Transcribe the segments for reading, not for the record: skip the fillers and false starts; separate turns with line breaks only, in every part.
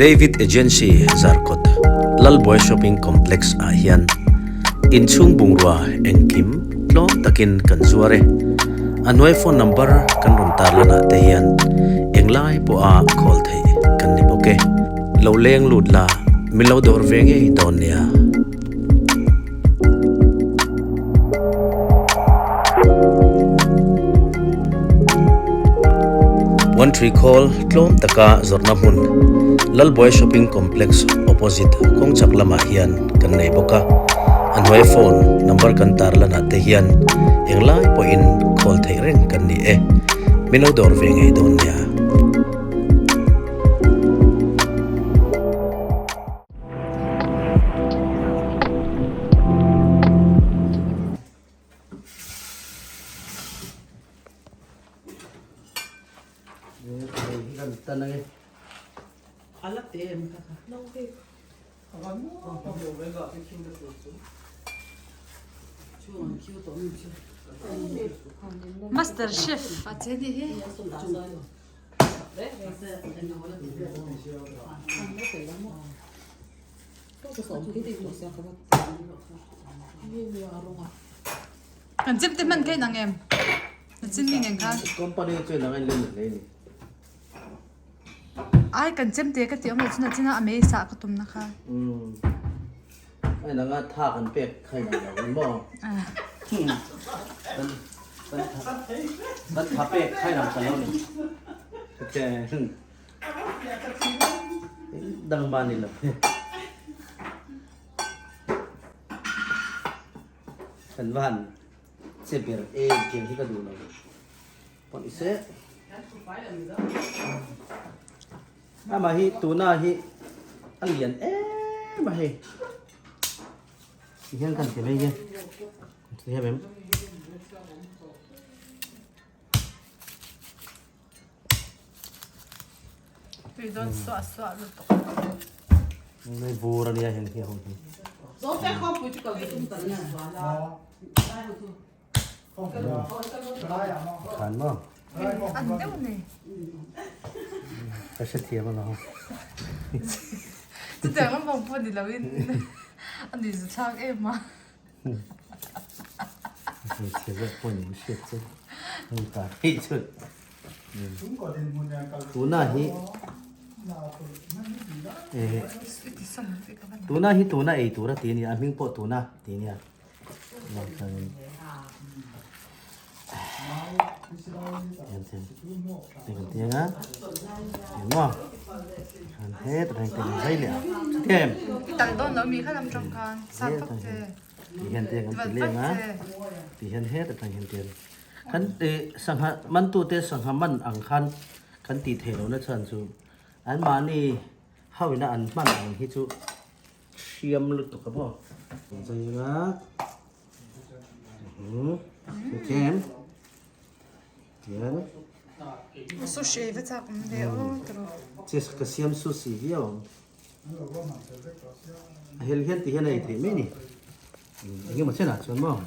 David Agency Zarkawt Lalbuai Shopping Complex ah hian inchhung bungrua engkim tlawm takin kan zuar e. A hnuai phone number kan rawn tarlan ah te hian englai pawha call theih kan ni bawk e. Lo leng lut la min lo dawr ve ngei dawn nia. One Tree Call tlawm taka zawrhna hmun Lalbuai Shopping Complex opposite kawng chak lamah hian kan nei bawk a, a hnuai phone number kan tarlanah te hian englai pawhin call theih reng kan ni e. Min lo dawr ve ngei dawn nia.
Master chef a che ni hi. Kan chim te hman khe nang em? Na chin mi nen khan.
Company chu nang en len hle ni.
Ai kan chem te ka ti om lo chuna china a mei sa ka tum na kha.
Um. Ai nanga tha kan pek khai nang lo mo. Kan kan tha pek khai nang ka lo ni. Okay. Dang ba ni lo. Kan van che ber e tiang hi ka duh lo. Pawh ni se. Amah hi tuna hi a lian em a hei. Ti hian kan ti mai nge. Ti hian em.
Tui dawn suah suah lutuk.
Nei bur ania heng hi ho hi. Khan maw?
An deuh nei.
Ka hrethiam alawm.
Chutiang lampang pawh ni loin a nuih zu thlak em a.
Hmeichhe zawk pawh ni hriat chu hei ta theih chu. Tuna hi tuna hi tuna ei tur a ti ania a hming pawh tuna ti ania.
Tal dawn lo mi kha lam tang khan san vak che.
Ti hian te kan ti leng a ti hian heta tang hian te kan sangha man tu te sangha man ang khan kan ti thei lo na chhan chu an mahni ho ina an hman ang hi chu hriam lutuk a maw zai a kem tian
sushi va chak awm ve aw tiraw
che ka siam sushi viau ang a hel hian ti hian a ei theih mai a ni engemaw chenah chuan maw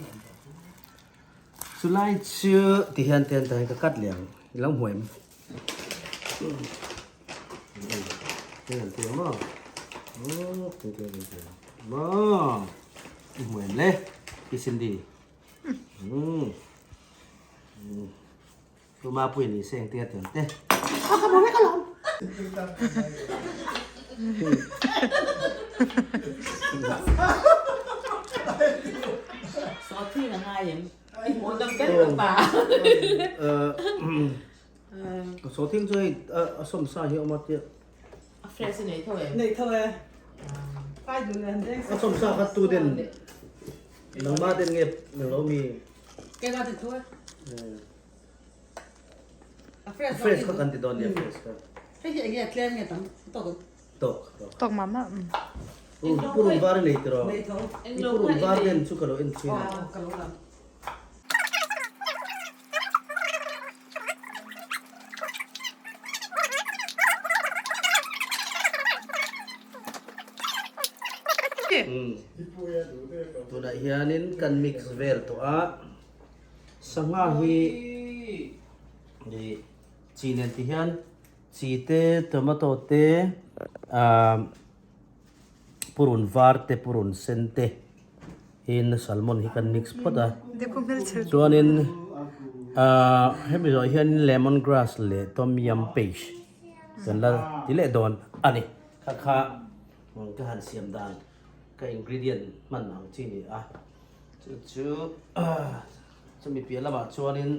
chulai chu ti hian te an ka cut leh ang i lo hmu em. Sawhthing chu hei a sawmsa hi a awm a tia.
A fresh i nei tho em?
Nei tho e. Fai duh nen deng.
A sawmsa kha tu den nangmah den nge nang lo mi.
Keimah den tho e.
A fresh
A fresh kha kan ti dawn nia fresh kha.
Hei hi enge tlem nge tam tawk ang.
Tawk.
Tawk mah mah.
Purun var i nei tiraw?
Nei tho.
Purun var den chu ka lo en thin a.
Ka lo lam.
Tunah hianin kan mix vel tawh a, sangha hi chi nen ti hian. Chi te, tomato te, ah purun var te, purun sen te in salmon hi kan mix phawt a. Chuanin ah hemi zawh hian lemon grass leh tom yum paste kan la ti leh dawn a ni. Kha kha ka han siam dan ka ingredient hman ang chi ni a. Chu chu chumi piah lamah chuanin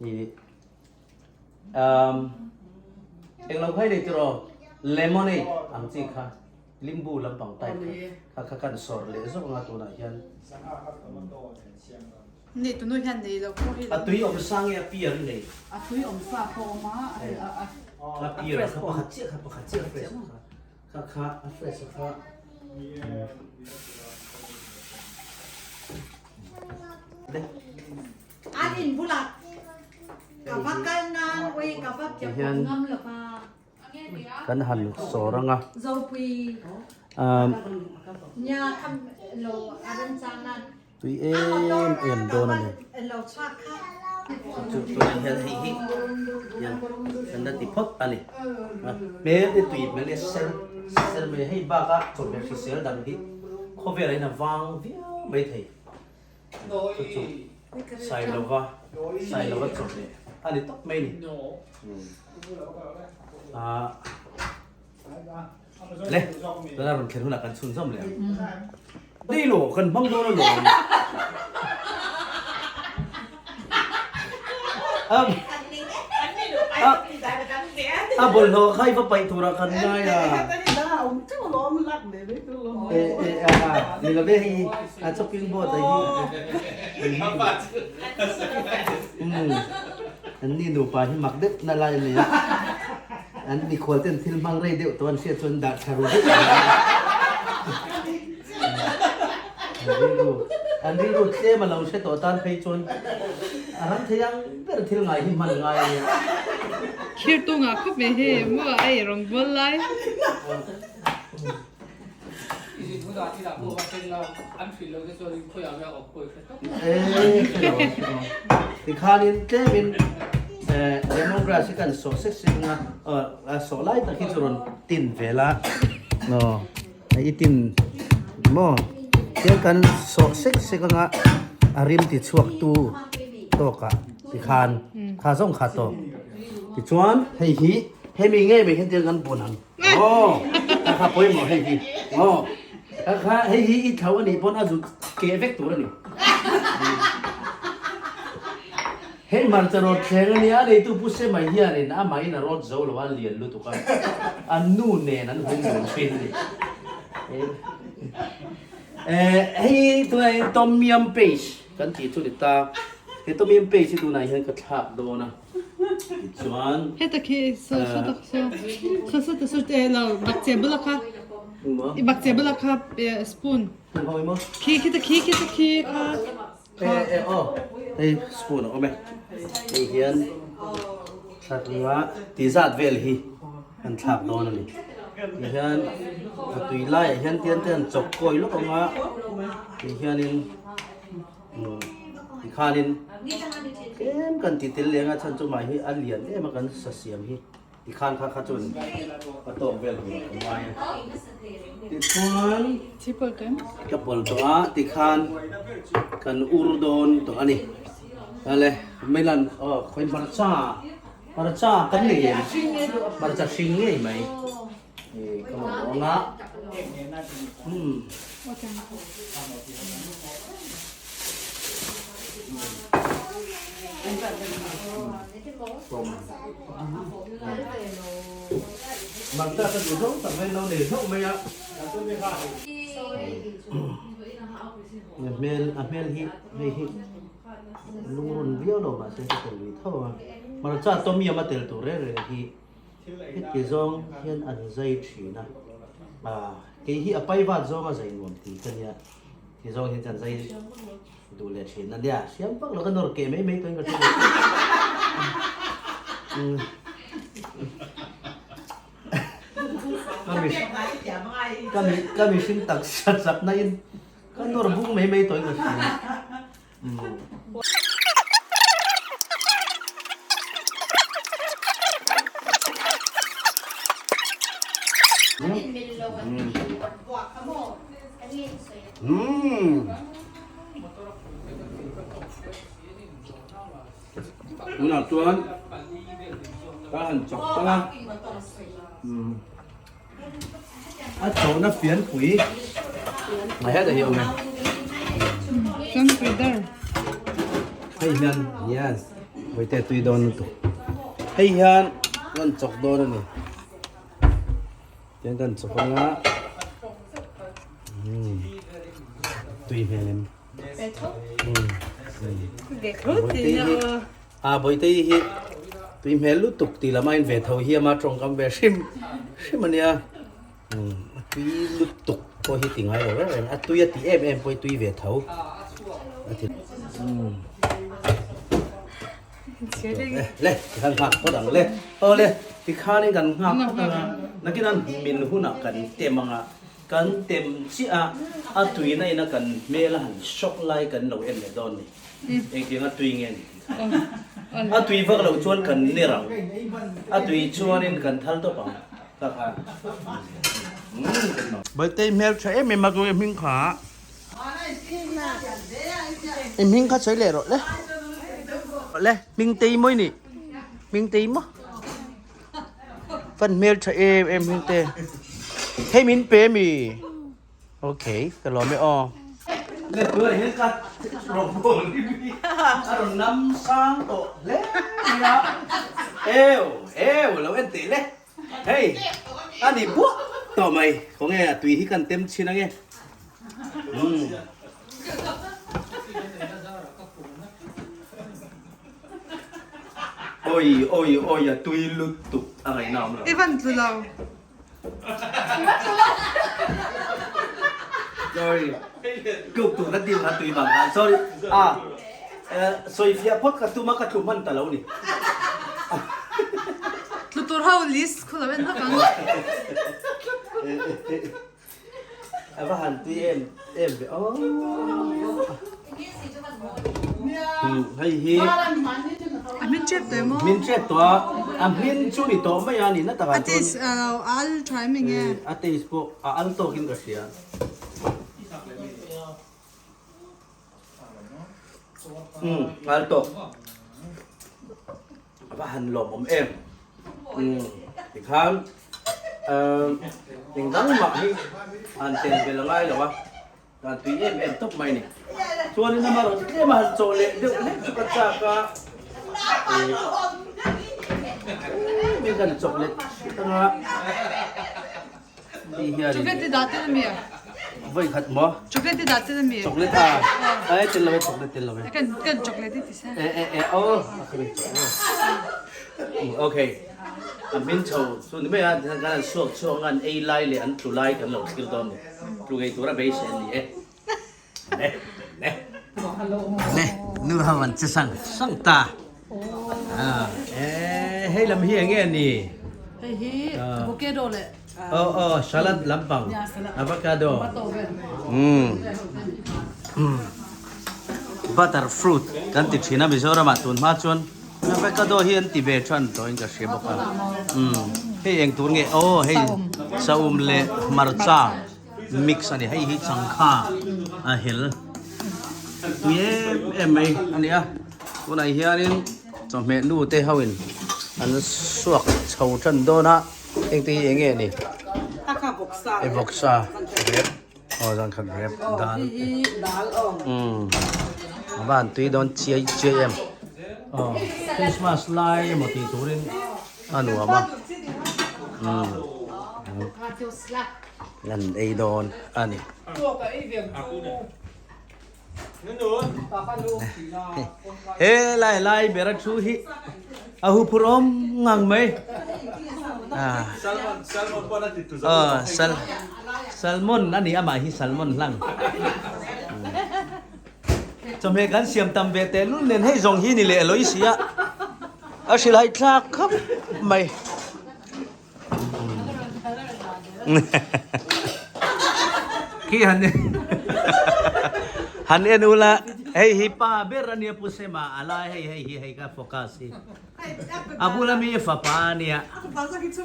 ih um englo khai nei tiraw lemonade ang chi kha limbu lampang type kha kha kha kan sawr leh zawk anga tunah hian
Nei tunu hian nei lo pawh hi
a tui awm sa nge a pier i nei
A tui awm sa pawh awm a a a
a pier kha pakhat chiah kha pakhat chiah fresh kha Kha kha a fresh a kha.
An in bulah ka va kal nan ui ka va piak
Hian
ngam lo va.
kan han sawr anga.
Zopui nia kham lo a rem chang nan.
Tui em em dawn a ni. Chu tunah hian hei hi hian kan la ti phawt a ni. Hmel te tui hmel e ser ser mai hei baka chawhmeh hrisel dang hi khawvel ah hian a vang viau mai thei. Chu chu Sailova Sailova chawhmeh a ni tawp mai a ni. Ahh. Le, tuna rawn thlen hunah kan chhunzawm leh ang. Dei lo, kan hmang dawn alawm. A bawlhhlawh kha i va paih turah kan ngai a. E, e, a, ni lo ve hei a chopping board a hi. An ni nupa hi mak deuh na lai a nei a. An mikhual ten thil hmang rei deuh tawh an hriat chuan dah tha ru deuh ang. An rilru an rilru tlem a lo hre tawh tan phei chuan a ram thei ang ber thil ngai hi hman ngai a nia.
Khir tu ngah khawp mai hei maw a ei rawng bawl lai.
Tikhanin tlemin lemongrass hi kan sawh sek sek anga a sawh lai tak hi chu rawn tin vel a aw i tin maw tiang kan sawh sek sek anga a rim ti chhuak tu tawkah tikhan kha zawng kha tawk tichuan hei hi hemi ngei mai hian tiang kan bun ang. Aw, kha kha pawimawh hei hi. Aw, kha kha hei hi i thlo a nih pawn a zut keh vek tur a ni. Hei hmarcha rawt thleng a nia, a neitu Pu Sema hianin amahin a rawt zo lo a, lian lutuk a, a nu nen an hum dun thin a ni. Eh, hei tunah hian Tom Yam Paste kan tih chu ni ta. He Tom Yam Paste hi tunah hian ka thlak dawn a. Tichuan.
Heta khi so so tak so so so ta so te lo bakche bula kha i bakche bula kha spoon khi khi ta khi khi ta khi kha
e e o hei spoon a awm e hei hian thlak nga ti zat vel hi an thlak dawn a ni ti hian a tui laiah hian tian te an chawk kawi lawk anga ti hianin Tikhanin tlem kan ti tel leng a chhan chu mah hi a lian em a kan sa siam hi tikhan kha kha chuan a tawk vel tur a ngai a tichuan ka pawl tawh a tikhan kan ur dawn tawh a ni ale meilan aw khawi hmarcha hmarcha kan nei em hmarcha hring ngei mai. Ka mamawh anga umm Marta ka duh zawng tak mai lo nei hlauh mai a hmel a hmel hi hei hi lungrun viau lo mahse ka tel lui tho a Marcha tom yam a tel tur reng reng hi. Heti zawng hian an zai thin a, ah kei hi a pai vat zawng a zai nuam ti ka nia, ti zawng hian chuan zai duh leh thin a nia, hriam vak lo ka nawr keh mai mai tawhin ka hre leh ka mi ka mihring taksa chakna in ka nawr bung mai mai tawhin ka hria. Umm. Tunah chuan ka han chawk tang a. Umm. A chawhna fianpui a hetah hi a awm e.
Fianpui dar.
Hei hian yes Vawite tui dawn lutuk. Hei hian kan chawk dawn a ni. Tiang kan chawk anga umm tui hmel em. A Bawihte hi tui hmel lutuk tih lam a in ve tho hi ama tawngkam ve hrim hrim a nia a tui lutuk pawh hi ti ngai lo reng reng a tui a tih em em pawh hi tui ve tho a ti le tikhan nghak phawt ang le aw le tikhanin kan nghak phawt ang a nakin an min hunah kan tem ang a. Kan tem chiah a, a tuina ina kan hmel a han shock lai kan lo en leh dawn ni. Engtiang a tui nge ni tih kha. A tui vak loh chuan kan ner ang, a tui chuanin kan thal tawp ang kha kha. Bawihtei hmel tha em em a ka hming kha. I hming kha sawi leh rawh le. Le Hmingtei maw i nih? Hmingtei maw? Fan hmel tha em em hming te. Hei min pe mi. Okay, ka lawm e aw. Le tu hian ka rawng bawl hi mi a rawn nam sang tawh hle mai a. Eo, eo lo en teh le. Hei, a ni buah tawh mai. Khawnge a tui hi kan tem chhin ange. Umm. Oi oi oi a tui lutuk a ngaihna awm lo.
I van tlu lo.
Sorry. Tluk tur ka dim kha tui vang khan. Sorry. A sawi fiah phawt ka tum a ka tlu hman ta lo ni.
Tlu tur ho list khu lo en hlawk ang.
A va han tui em em ve aw. Hei hi
A hmin tep tawh emaw?
Hmin tep tawh a, a hmin chu ni tawh mai a nihna takah chuan.
A taste a lo al tha em enge?
A taste pawh a al tawkin ka hria. Umm al tawk. A va han lawmawm em. Umm tikhan umm eng dang mah hi han tel bel a ngai lo a, kan tui em em tawp mai a ni. Chuanin amaherawh chu tlem a han chawh leh deuh hlek chu ka chak a, eh tlem in kan chawp leh tang a.
Chocolate dah tel ami a?
Voi khat maw?
Chocolate dah tel ami?
Chocolate a. Ai tel lo e chocolate tel lo e.
Kan kan chocolate ti sa.
E e e oh a khabe chocolate. Okay. A min chho chu ni mai a kan an suak chuak an ei lai leh an tlu lai kan lo thlir dawn ni. Tlu ngei tura beisei an ni e. Le le. Le nu hawan che sang sang ta. Ah e hei lam hi enge ni?
Hei hi avocado le.
Oh oh salad lampang. Avocado. Mm. Butter fruit kan ti thin a Mizoram ah tun hma chuan avocado hi an ti ve than tawh in ka hria bawk a. Mm. Hei eng tur nge? Oh hei saum leh hmarcha. Mix a ni, hei hi changkha a hel tui em em mai a ni a, tunah hianin chawhmeh nu te ho in an suak chho tan dawn a, heng te hi eng nge ni? E vawksa rep aw zan khat rep dal umm a va han tui dawn chiai chiai em aw Christmas lai emaw tih turin a nuam a umm. An ei dawn a ni. He lai lai ber a thu hi a hu phur awm ngang mai. Salmon a ni amah hi salmon hlang. Chawhmeh kan siam tam ve teh lul nen hei zawng hi ni leh lo i si a, a hrilhai thlak khawp mai. Khi han han en ula. Hei hi pa ber ania Pu Sema a lai hei hei hi hei ka focus hi. A bula mi fapa ania.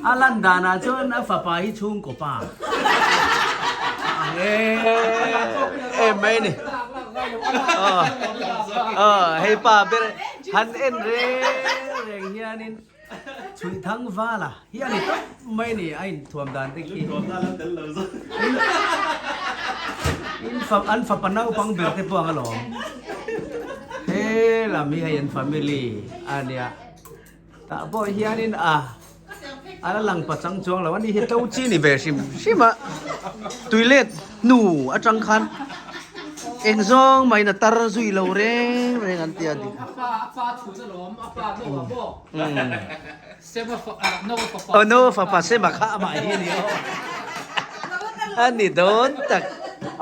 A lan danah chuan a fapa hi chhungkaw pa a ang em mai a ni. Aw hei pa ber han en reng reng hianin Chhuih thang vala hi a ni tawp mai a ni a inthuam dan te khi. An fapa naupang ber te pawh ang alawm. He lam hi hei an family a nia. Tah pawh hianin a a la lang pachang chuang lo a ni hi to chi ni ve hrim hrim a. Tuilet hnu atang khan eng zawng mahin a tar zui lo reng reng an ti a dik.
A pa a pa chhun alawm a pa no a bawk. Sema fa no a fapa.
Aw no a fapa Sema kha amah hi a ni aw. A ni dawn tak.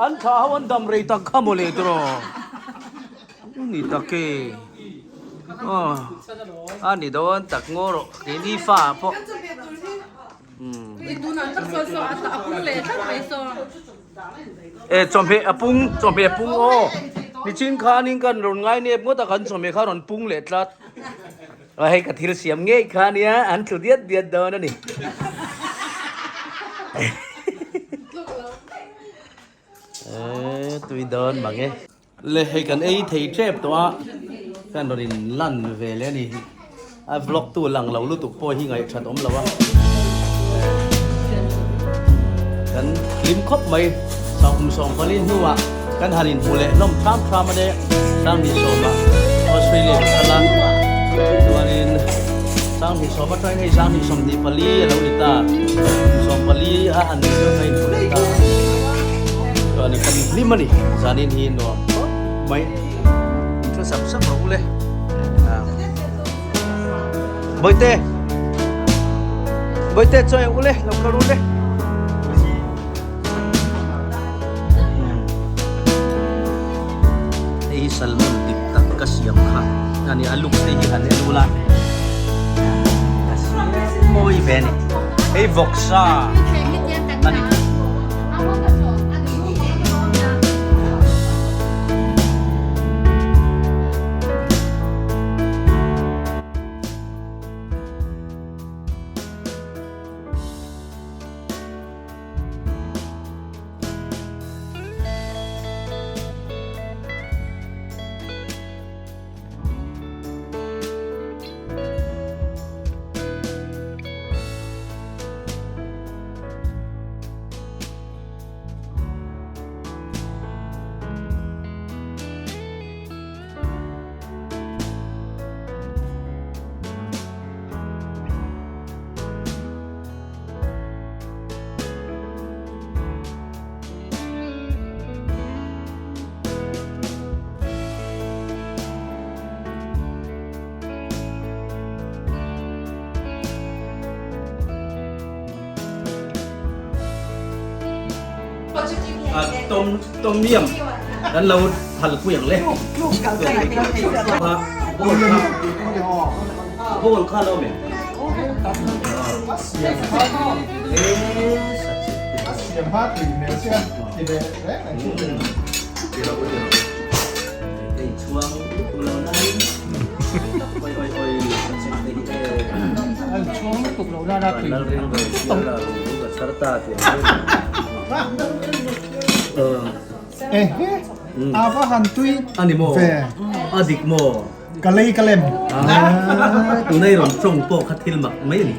An thlah ho an dam rei tak kha mawle tiraw. Ni tak e. Aw a ni dawn tak ngaw rawh keini fa pawh. E chawhmeh a pung chawhmeh a pung aw nichin khanin kan rawn ngai nep ngawt a kan chawhmeh kha rawn pung leh tlat a hei ka thil siam ngei kha ania an tlu diat diat dawn a ni. E tui dawn mang e. Le hei kan ei thei tep tawh a kan rawn in lan ve leh a ni a vlog tu lang lo lutuk pawh hi ngaihthat awm lo a kan hlim khawp mai sawm sawm pali hnuah kan han in hmu leh hlawm tham tham a ne sanghnih sawma Australia kan kal a chuanin sanghnih sawm atangin hei sanghnih sawmhnih pali a lo ni ta sawm pali a han nih chuan kan inhmu leh ta chuanin kan hlim a ni zanin hi nuam khawp mai thu sap sap rawh u le Bawihte Bawihte chaw eng u le lo kal u le Hei hi salmon dik tak ka siam kha ani a luk te hi han en ula ka siam mawi ve ani hei vawksa ani. Tom tom yam kan lo thal pui ang le ball kha lo me
A va han tui ve.
A dik maw?
Ka lei ka lem.
Tunai rawn tawng pawh kha thil mak mai a ni.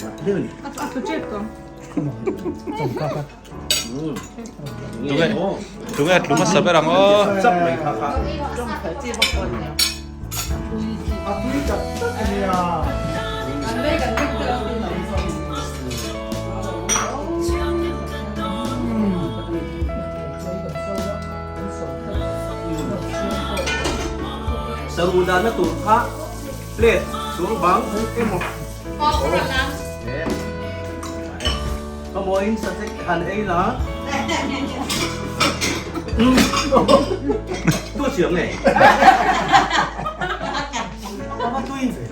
Mak deuh a ni.
A tlu tep tawh.
Tunge tunge a tlu hmasa ber ang aw.
Chap mai kha kha.
A tui tak tak a nia.
Saru dahna tur kha plate chung bang emaw. Ka mawiin sachek han ei la. Tu siam nge? A va tui ve.